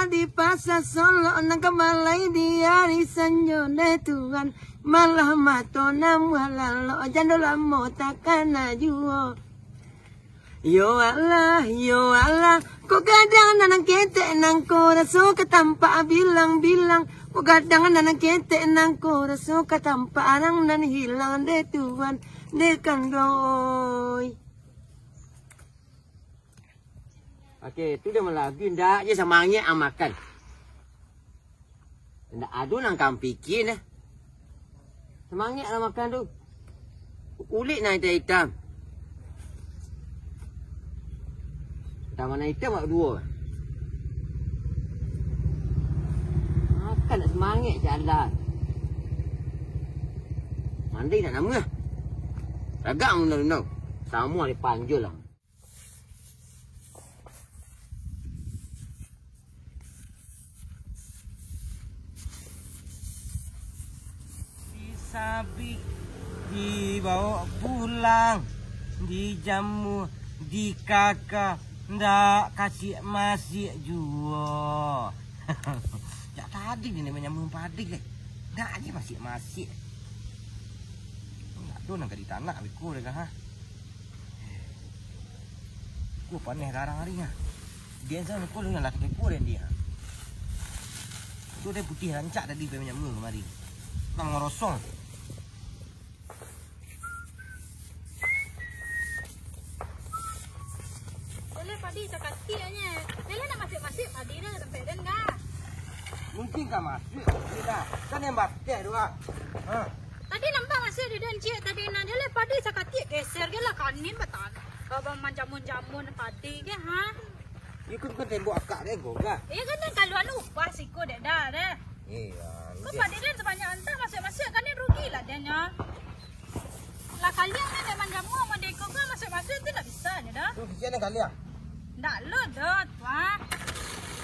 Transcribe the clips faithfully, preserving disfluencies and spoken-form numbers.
Di pasa Solok nan ka balai di ari sanjo deh Tuan, malah mato namuah lalok, jando lamo takana juo. Yo Allah, yo Allah, kok gadang nan ketek nangko raso ka tampak bilang-bilang, kok gadang nan ketek nangko raso ka tampak arang nan hilang deh Tuan, deh kanduang oi. Oke, tu dah malagu, ndak je samangek ah makan. Ndak ado nan ka pikia nah. Samangek lah makan tu. Kulik nan itam-itam. Itam nan itam awak duo. Makan nak samangek jalan. Mandi nak namuah. Ragak mano-mano. Samo di panjul lah. Disabik, dibawa pulang, dijamua, dikaka, ndak kasiak-masiak juo. Jak tadi ni manjamua padi, eh. Ndak je masiak-masiak. Ndak ado nan ka ditanak beko dek ha. Ko paneh garang ari ha. Dia sa ko dengan lah kepo den dia. Tu dia putih rancak tadi pai manjamua kamari. Nang ngorosong. Boleh padi sakatik aja. Boleh nak masuk-masuk padi dah sampai den dah. Mungkin ka masuk, mungkin dah. Kan yang bakeh tu ah. Ha. Tadi nampak masuk di den ciek tadi nah. Dia lah padi sakatik geser je lah kanin batan. Kalau manjamun-jamun padi ke ha. Ikut ke tembok akak deh, gogah. Iya kan, den kaluan upah siko dek dah deh. Iya. Kok padi den sebanyak antah masuk-masuk kan den rugi lah den nya. Lah kalian ni dek manjamua model iko kan masuk-masuk tu ndak bisa nyo dah. Tu kasian deh kalian. Ndak lo doh, tuan.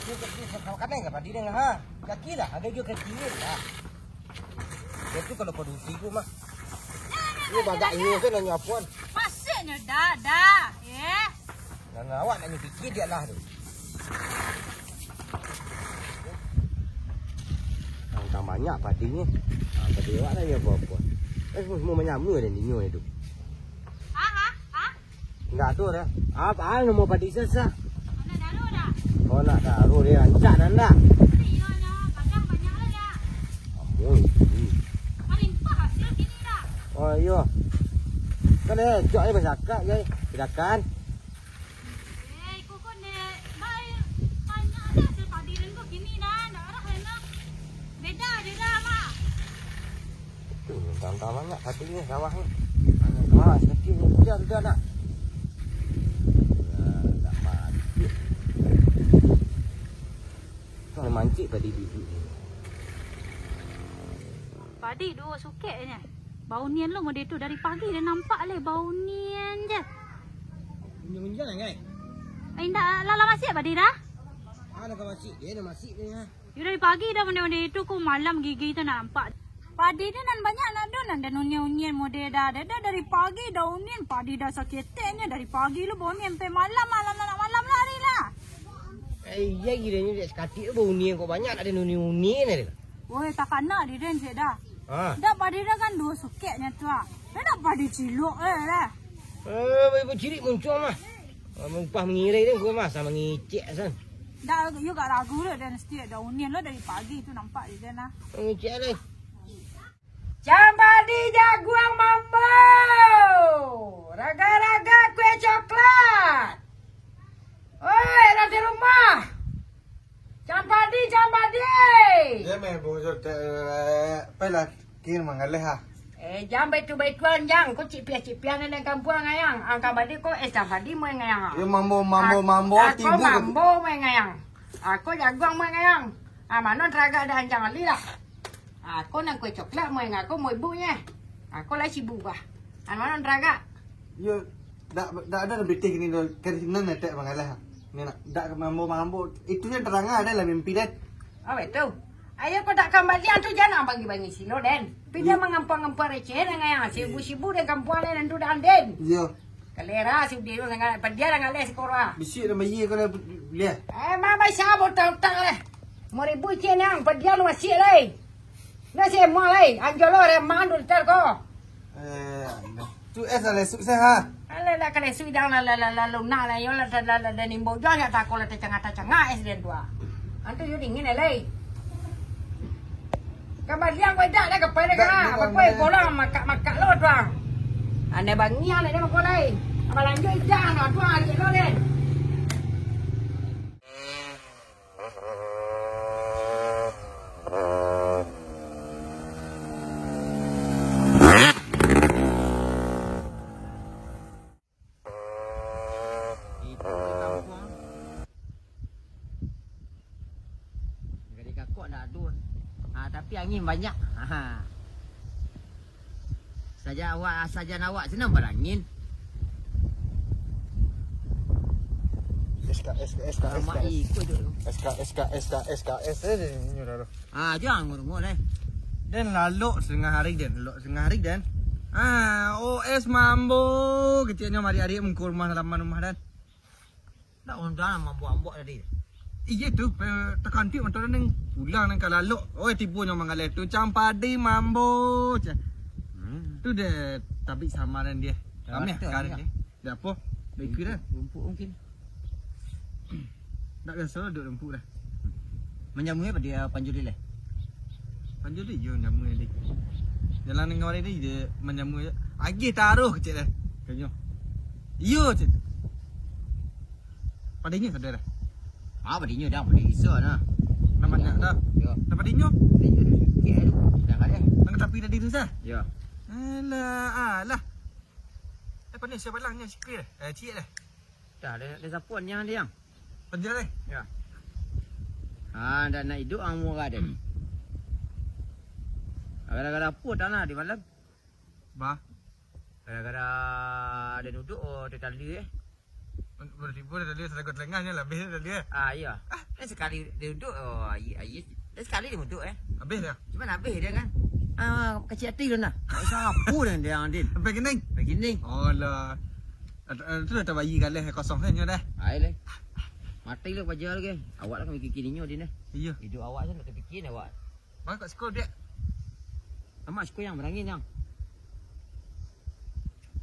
Ni kaki sama kadang enggak padi den ha. Kaki lah, ada juga kaki lah. Dia tu kalau produksi tu mah. Ini bagak ini kan nanya apuan. Masuk nyo dah, dah. Eh. Nah, nah, awak nak nyo pikir dia lah tu. Angkang banyak padinyo. Ha, padi awak lah nyo apo-apo. Eh, semua, semua manyamua dan dinyo tu. Ha, ha, ha? Indak tu dah. Apa hal namo padi sasak? Anak daru dah. Oh, nak daru dia rancak dah ndak? Iyo nyo, padang banyak lah dah. Ampun. Hmm. Malimpah hasil kini dah. Oh, iyo. Kan eh, cok je basakak je. Silakan. Eh, iko ko ndak ba-, banyak dah hasil padi den ko kini dah, ndak arah lai nah. Beda je dah, Mak. Tu, tantang banyak padi ni, sawah ni. Wah, sakit ni, hujan sudah dah. Ya, tak mati. Tu mancik padi bibik ni. Padi duo sukek nyo. Baunian lo mode tu, dari pagi dah nampak leh baunian je. Unjang-unjang kan? Eh, indak, lah, lah masih padi dah? Ah, dah masih, dia dah masih dia. Yo dari pagi dah mode-mode tu, ko malam gigi tu nak nampak. Padi tu nan banyak nak do, nan dah unian-unian mode dah. Dah, dah dari pagi dah unian, padi dah saketek nyo, dari pagi lo baunian sampai malam, malam nak malam lari lah. Eh, iya, gilonyo dek sakatik tu baunian kok banyak, nak ado unian-unian ado. Woi, takana di den cek dah. Ha. Dak padi dah kan duo sukek nyo tu ah. Dah nak padi cilok eh dah. Eh, padi cilik muncuang mah. Ah, upah mangirai den, gua mah sama ngicek san. Dah, yo gak lagu tu den setiap dah unian lo dari pagi tu nampak di den ah. Ngicek deh. Campadi jaguang mambo, raga-raga kue coklat. Oi, urang di rumah. Campadi, campadi. Dia main bungsu te-, pailah kin manggaleh ah. Eh, jang baitu-baituan jang. Ko cik piah-cik piah nan kampuang ayang. Angka badi ko eh campadi main ayang. Yo mambo, mambo, mambo, aku tibu. Mambo main ayang. Aku jaguang main ayang. Ah, mano raga dah ancang ali lah. Ako nan kue coklat, mau yang ako mau ibu nye. Ako lai sibuk bah. Anu nan raga. Yo, dak, dak ado nan pitih kini do. Kari sinan netek mangalah. Ni nak, dak mambo-mambo. Itu yang terang ada lah mimpi den. Oh, betul. Ayo kau dak kambalian tu jangan bagi-bagi silo den. Pida mangampang-ampang receh dengan yang sibuk-sibuk den kampuang den tu dah den. Yo. Kalera si Udin tu sangat, padiam lah ngaleh sikoro ah. Bisuak dah bayia kalau buliah. Eh, ma baiso utang-utang leh. Limo ribu ciek nian, padiam lu masih lai. Nah, si Emma lai, anjo lo re mandu tel ko. Eh, alah. Tu es lah lesuk seh ha. Alah lah, kalau lesuk idang lah, lah, lah, lah, lunak lah, yo lah, lah, lah, lah, lah, nimbo juo nyak tako lah, tacangah-tacangah es den tu ah. Antu yo dingin lai. Kambalian kau idak dah, kapai dah. Dah, kau dah, pulang makak-makak lo tu ah. Aneh bangiang dah dia mako lai. Malanjut idak, no, tu ah, cek lo den. Itu kampuang. Gadih kakok ndak ado. Ha, tapi angin banyak. Ha. Saja awak, sajan awak senang barangin. S K S, S K S, Amak S K S. Ikut tu. S K S, S K S, S K S, eh, dia nyo dah tu. Ah, jangan ngurung-ngurung, eh. Den lalok satangah hari, den. Lalok satangah hari, den. Ah, O S Mambo. Keciknyo mari-ari mangko rumah, laman rumah, den. Ndak undang lah mambok-ambok tadi. Iyo tu, pe-, takantik motor neng pulang neng ka lalok. Oi, tibo nyo manggaleh tu, cam padi mambo, cam. Hmm. Tu deh tabik samaran dia. Rameh karan dia. Dah apo? Dah ikut dah. Rumput mungkin. Ndak biaso lah duduk rumput dah. Manjamu apa dia panjul dia leh? Panjul dia, iyo, manjamu dia. Jalan dengan orang dia, dia manjamu je. Agih taruh kecil dah. Kanyo. Iyo, cik. Padinyo sadar dah. Ah, padinyo dah, boleh iso nah. Nampak ndak dah? Yo. Nampak padinyo? Padinyo tu sikit tu. Dah kada. Nang tapi tadi tu sah? Yo. Alah, alah. Eh, panih siapa lang nya sikit dah. Eh, cik dah. Dah, dah, dah sapuan yang dia yang. Panjang dah. Ya. Ah, dah nak hidup ang murah dia. Gara-gara apa tak nak di malam? Bah. Gara-gara dia duduk, oh, dia tali, eh. Berarti pun dia tali, selagu telengahnya lah, habis dia tali, eh. Ah, iya. Ah, dia sekali dia duduk, oh, ayi, ayi. Dia sekali dia duduk, eh. Habis dah. Cuman habis dia kan. Ah, kecil hati dia nah. Tak usah apa dia, dia, Din. Sampai kening? Sampai kening. Oh lah. Ad-, ad-, tu dah tabayi galeh kosong kan nyo dah. Ai leh. Mati lu paja lagi. Awak lah kami kikir inyo, Din, eh. Iya. Hidup awak tu nak terfikir awak. Bang, kat sekolah dia. Amak sekolah yang berangin yang.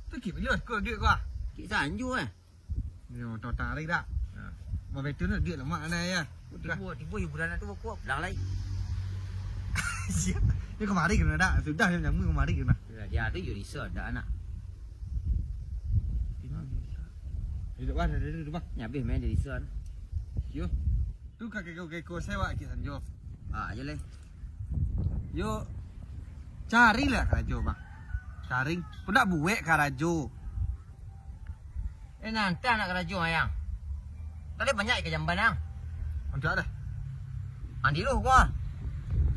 Tu kik bila sekolah dia kau ah? Kik sanju eh. Ni motor tarik dah. Ha. Bang, betul tu dia lemak mana ya? Tiba, tiba hiburan tu kau pulang lai. Siap. Ni kemari kena dah. Sudah dia nyamuk kemari kena. Dia tu Yurisa dah anak. Hidup bang, ada dulu bang. Ni habis main dari Yurisa. Yo. Tu kakek-kakek sewak cik sanjo. Ah, aja leh. Yo, carilah karajo, bang. Cari. Kau nak buek karajo. Eh, nanti anak karajo, ayang. Tadi banyak ikan jamban, ang. Antak dah. Andi lu, gua.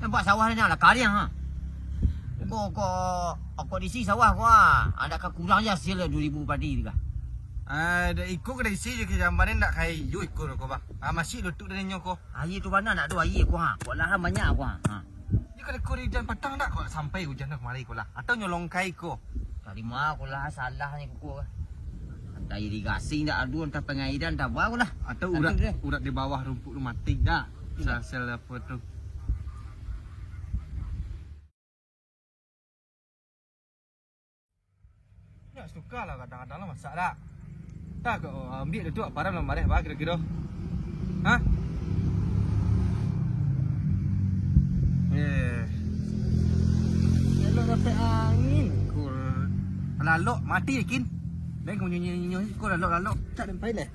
Nampak sawah ni lah, kariang, ha. Kau, kau, kau di sini sawah, gua. Ada kurang je hasil dua ribu padi tu, kah? Ah, dah ikut ke isi je ke jamban ni, nak kai yo ikut kau, bang. Ah, masih lutuk dari nyo kau. Air tu bana nak tu air, gua. Kau lahan banyak, gua. Ha. Ni kalau kau di dan patang tak kau sampai hujan dah kemari kau lah. Atau nyolong kai kau. Tadi mah kau lah salah ni kau. Entah irigasi ndak adu, entah pengairan, entah apa kau lah. Atau urat, urat di bawah rumput tu mati dak? Sel-sel apa tu? Nyak suka lah kadang-kadang lah masak dak. Dah kau ambiak duduk param lah mareh bah kiro-kiro. Ha? Eh. Elok dapek angin. Kul. Lalok mati yakin. Beng kau nyunyi-nyunyi kau lalok-lalok. Cak dan pai leh.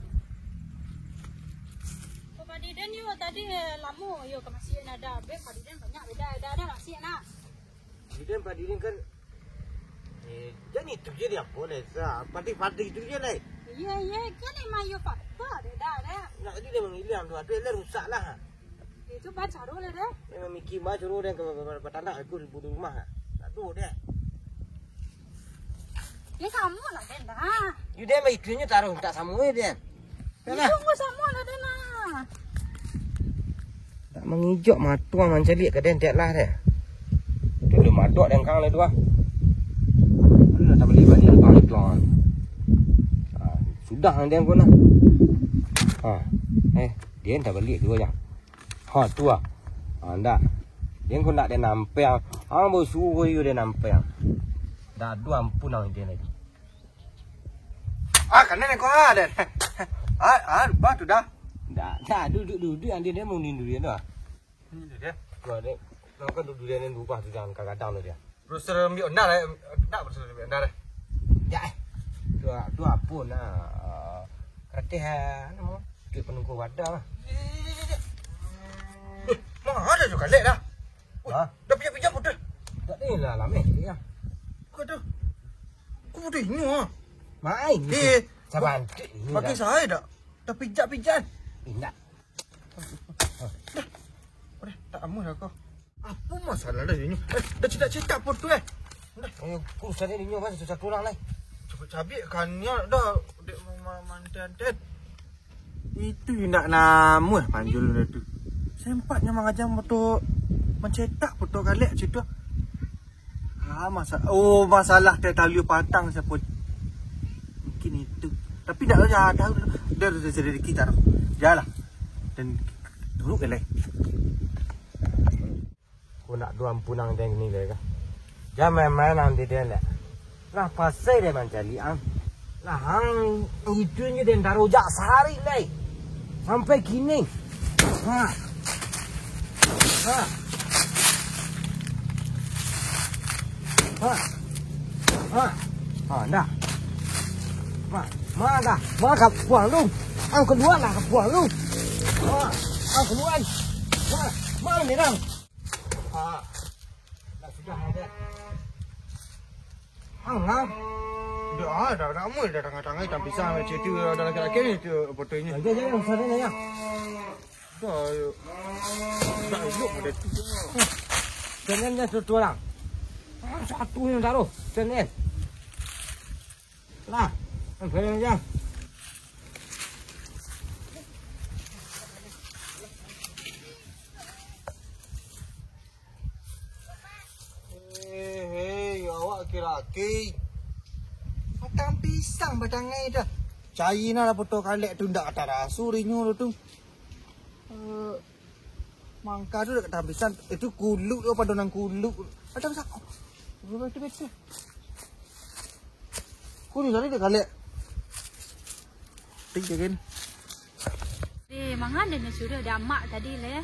Kau padi den yo tadi eh, lamo yo ka masjid nada. Beng padi den banyak beda ada ada masjid nak. Idan padirin kan, eh, jan itu je dia apo lah, sa, padih-padih itu je lah. Iya, iya, kan emang yo fakta deh, dah, dah. Nak tadi dia mangiliang tu, ado lah rusak lah. Itu ban saru lah, dah. Memang mikir bah suruh dia ke batanak aku di rumah. Tak tu dia. Dia sama lah, dah. Yo dia mah itu nyo taruh tak sama dia. Yalah. Itu nggak sama lah, dah, nah. Tak mangijok matuang mancaliak ka den tiak lah deh. Tu dah madok dengkang lah tu ah. Aduh, dah tak bali balik dengkang lah tu ah. Dah, dia ko nah. Ha, eh, dia tak balik dua nya. Ha, tu ah. Ha, ndak. Dia ko ndak dia nampang. Ha, basuruh iyo dia nampang. Dah, aduh, ampun lah dia lagi. Ah, kanan ko ah, dah. Ah, ah, lupa tu dah. Dah, dah, duduk, duduk, dia, dia mau nindu dia tu ah. Ini tu dia. Tu ada. Kau kan duduk dia ni lupa tu, jangan kadang-kadang tu dia. Browser ambil ondar eh. Tak browser ambil ondar eh. Ya eh. Tu, tu apa nak? Uh, Karatih eh, anu, sikit penunggu wadah lah. Eh, mana ada tu kalek dah? Weh, ha? Dah pijak-pijak putus. Tak ada lah, lama sikit ya. Kau tu. Kau putus ini ah. Main. Eh, sabar. Bagi saya dah. Dah pijak-pijak. Indak. Dah. Udah, tak amuah lah kau. Apa masalah dah inyo? Eh, dah cetak-cetak foto eh. Dah. Eh, ku sadar inyo kan satu-satu orang lah. Cabik-cabik kan nyo dah. Dek ma-, ma-, mantan-tan. Itu indak namuah panjul dah tu. Sempatnya mangajam foto, mencetak foto kalek situ. Ah, masa-, oh, masalah teh tali patang siapa? Mungkin itu. Tapi dak usah tahu dulu. Dah, dah, dah, dah, kita dah. Jalan. Dan duduk eleh. Ko nak duo ampunang den ni lai kah? Jan main-main ang di den lek. Lah pasai den mancaliak ang. Lah ang idunyo den tarojak sahari lai. Sampai kini. Ha. Ha. Ha. Ha. Ha, dah. Ma, ma dah. Ma kapuang lu. Ang kalua lah kapuang lu. Ma, ang kalua. Ma, ma ni dang. Ah, dah sudah ada. Ang, ang. Dah, ah, dah, dah, amuah dah tangah-tangah itam pisang, macam tu, ada laki-laki ni tu, foto ini. Jangan, jangan, usah ni, ya. Dah, ayo. Dah, elok pada tu. Jangan, jangan, satu orang. Ah, satu yang taruh. Jangan. Lah, jangan, jangan. Eh, hei, awak laki-laki. Batang pisang batangai dah. Cari nah lah foto kalek tu, ndak taraso rinyo tu. Eh, mangka tu dak batang pisang. Itu kuluk tu, padonan kuluk. Batang pisang. Oh, betul-betul. Kau ni cari dah kalek. Tik, tik, kan? Eh, mangan den sudah ada amak tadi leh.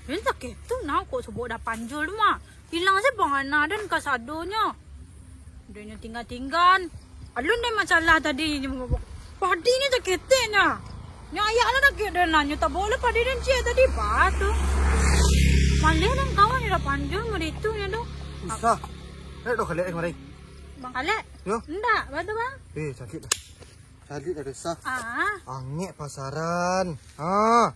Den sakik tu nah kok sobok dah panjul tu mah. Hilang se pangana den kasadonyo. Denyo tingga-tinggan. Alun den masalah tadi. Padi ni taketek nya. Nyo ayak lah sakik den nah. Nyo tabao lah padi den ciek tadi. Bah tu. Maleh den kawan dah panjul mode itu nya tu. Usah. Nek doh kalek kemarin. Bang Kalek? Yo. Ndak, bah tu bang. Eh, caliak lah. Caliak lah desa. Ah. Angek pasaran. Ha.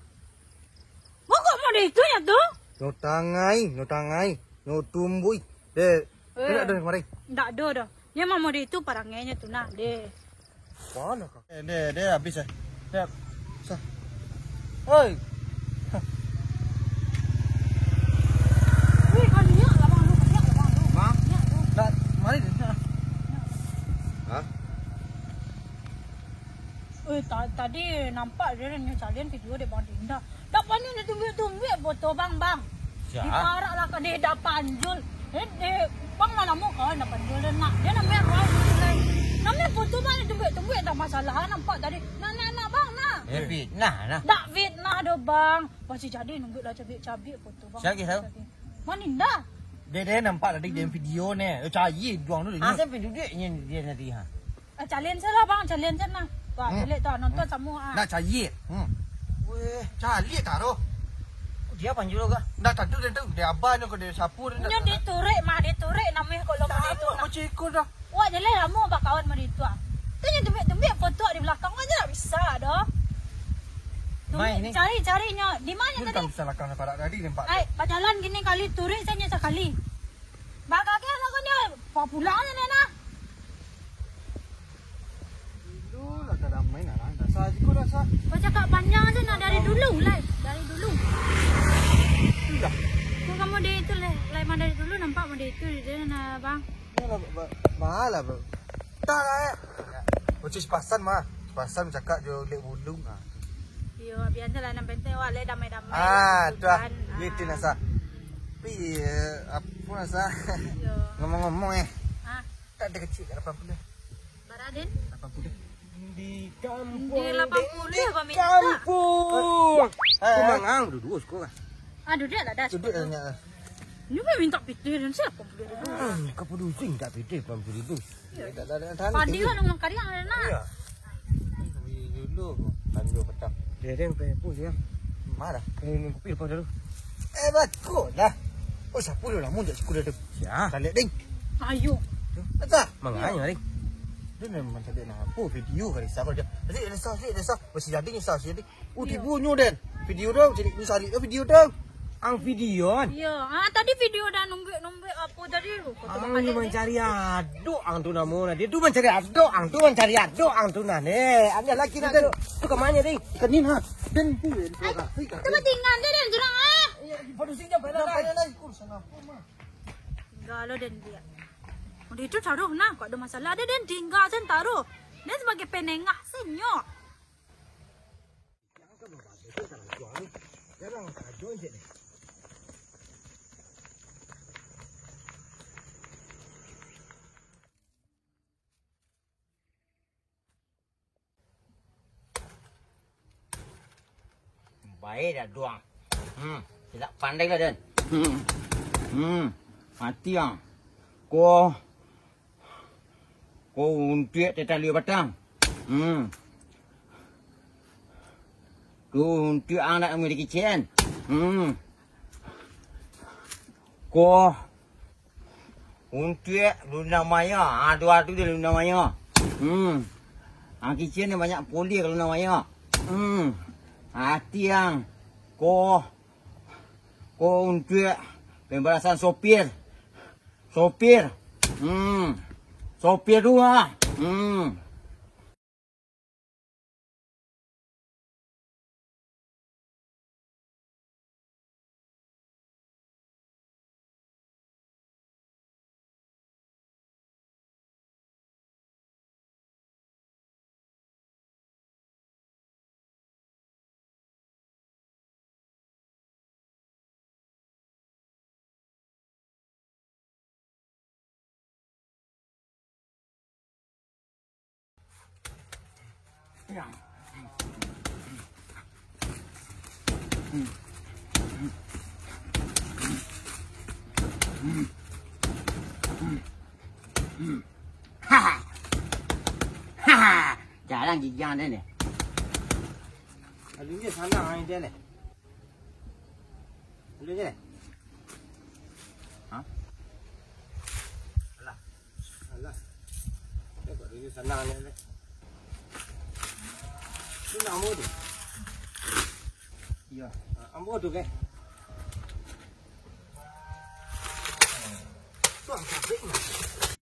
Pokok mode itu nya tu. Nyo tangai, nyo tangai, nyo tumbuih. Deh, eh, tidak ada kemarin. Ndak ada dah. Nyo memang mode itu parangainyo tu nah, deh. Mana kau? Eh, deh, deh, habis eh. Deh. Sah. Oi. Weh, kau niak lah bang lu, niak lah bang lu. Bang? Niak tu. Dah, mari deh. Hah? Eh, ta-, tadi nampak je nyo calian video dek Bang Dinda. Dak pandai nyo tumbuak-tumbuak foto bang, bang. Sia? Diparak lah ka deh dak panjul. Eh, deh, bang lah lamo kawan dak panjul deh nak. Dia namanya Roy. Namanya foto bang tumbuak-tumbuak dak masalah nampak tadi. Nak, nak, nak bang, nak. Eh, fitnah nah. Dak fitnah doh bang. Masih jadi nunggu lah cabik-cabik foto bang. Siapa tahu? Bang Dinda. Dia, dia nampak tadi dia video ni. Eh, cari duang dulu. Ah, saya pergi duduk ni dia tadi ha. Ah, calian salah bang, calian salah. Wah, hmm. Calian tu nonton sama ah. Nak cari. Hmm. Weh, cari taruh. Dia panjul kah? Dah tentu dia tu. Dia abah ni kau dia sapu dia. Nyo diturek mah, diturek namanya kalau tak itu. Macam ikut dah. Wak jaleh lamo bakawan mode itu ah. Tu nyo tumbuak-tumbuak foto di belakang aja dak bisa doh. Mai ni. Cari-cari nyo di mana tadi? Kan bisa lakang parak tadi nampak. Ai, bajalan gini kali turun saja sakali. Bakak ke lakonyo, pa pulang aja nah. Dulu lah tak damai nah, dah sah juga dah sah. Kau cakap panjang aja nah dari dulu lah, dari dulu. Sudah. Kau kamu di itu leh, lai dari dulu nampak mau di itu dia nah bang. Ini lah, ba-, mahal lah, bro. Tak lah, eh. Ucis pasan mah. Pasal cakak jo lek bulung, ah. Iyo, biaso lah, nan penting awak lek damai-damai Ah, lah, tu ah. Kan. Gitu, Ah. Nasa. Tapi, eh, apo, Nasa? Iyo. Ngomong-ngomong, eh. Ah. Tak ada kecil kat lapan puluh. Bara, Den? Lapan puluh. Di kampung, Di lapan puluh di apa minta? Kampung. Eh, eh. Kau mangang duduk sekolah. Ah, duduk lah dah. Duduk sekolah. Banyak lah. Ni mah minta pitih, Den, siapa pun duduk. Hmm, kau pusing tak pitih, lapan puluh ribu. Iyo. Tak ada, tak ada. Padi kan memang kariang, Den, nak. Iyo. Dulu, tanjung petang. Dia, dia, dia, dia, dia. Marah. Eh, minum kopi lepas dulu. Eh, bagus lah. Oh, siapa dia lama jak sekolah tu? Sia? Kalian, ding. Ayo. Entah. Manganya, ding. Dia memang tak ada nak apa video kali, sabar je. Adik, Nasa, adik, Nasa. Masih jadi, Nasa, masih jadi. Oh, tibo nyo, Den. Video tu, jadi ni sarik tu video tu. Ang video, kan? Iyo. Ah, tadi video dah nombek-nombek apa tadi tu? Ang ni mancari adok ang tu namo nah. Dia tu mancari adok ang tu, mancari adok ang tu nah. Neh, ada lagi nah, Den. Tu ka mano, Den? Ka ni nah. Den, tu, Den. Ai, tu tinggal dia, Den, jurang, ah. Padusi jan payah lai. Tinggal lo, Den, dia. Udah itu taruh nah, kok ada masalah ada, Den, tinggal sen taruh. Den sebagai penengah sen nyo. Bae dah duang. Hmm, tidak pandai lah, Den. Hmm. Hmm. Mati ang. Ko Ko untuak teh tali batang. Hmm. Tu untuak ang nak ambil kicen. Hmm. Ko untuak luna maya. Ah, tu, ah, tu dia luna maya. Hmm. Ang kicen ni banyak poli kalau luna maya. Hmm. Hati ang. Ko, ko untuak pembalasan sopir. Sopir. Hmm. Sopir tu ah. Hmm. Jarang gigiang dia ni. Lalu dia salah main dia ni. Boleh je? Ha? Alah. Alah. Tengok dulu sana ni, ni. Tu nak ambo tu? Ya. Ha, ambo tu, kan? Tu ang sabik, Mak.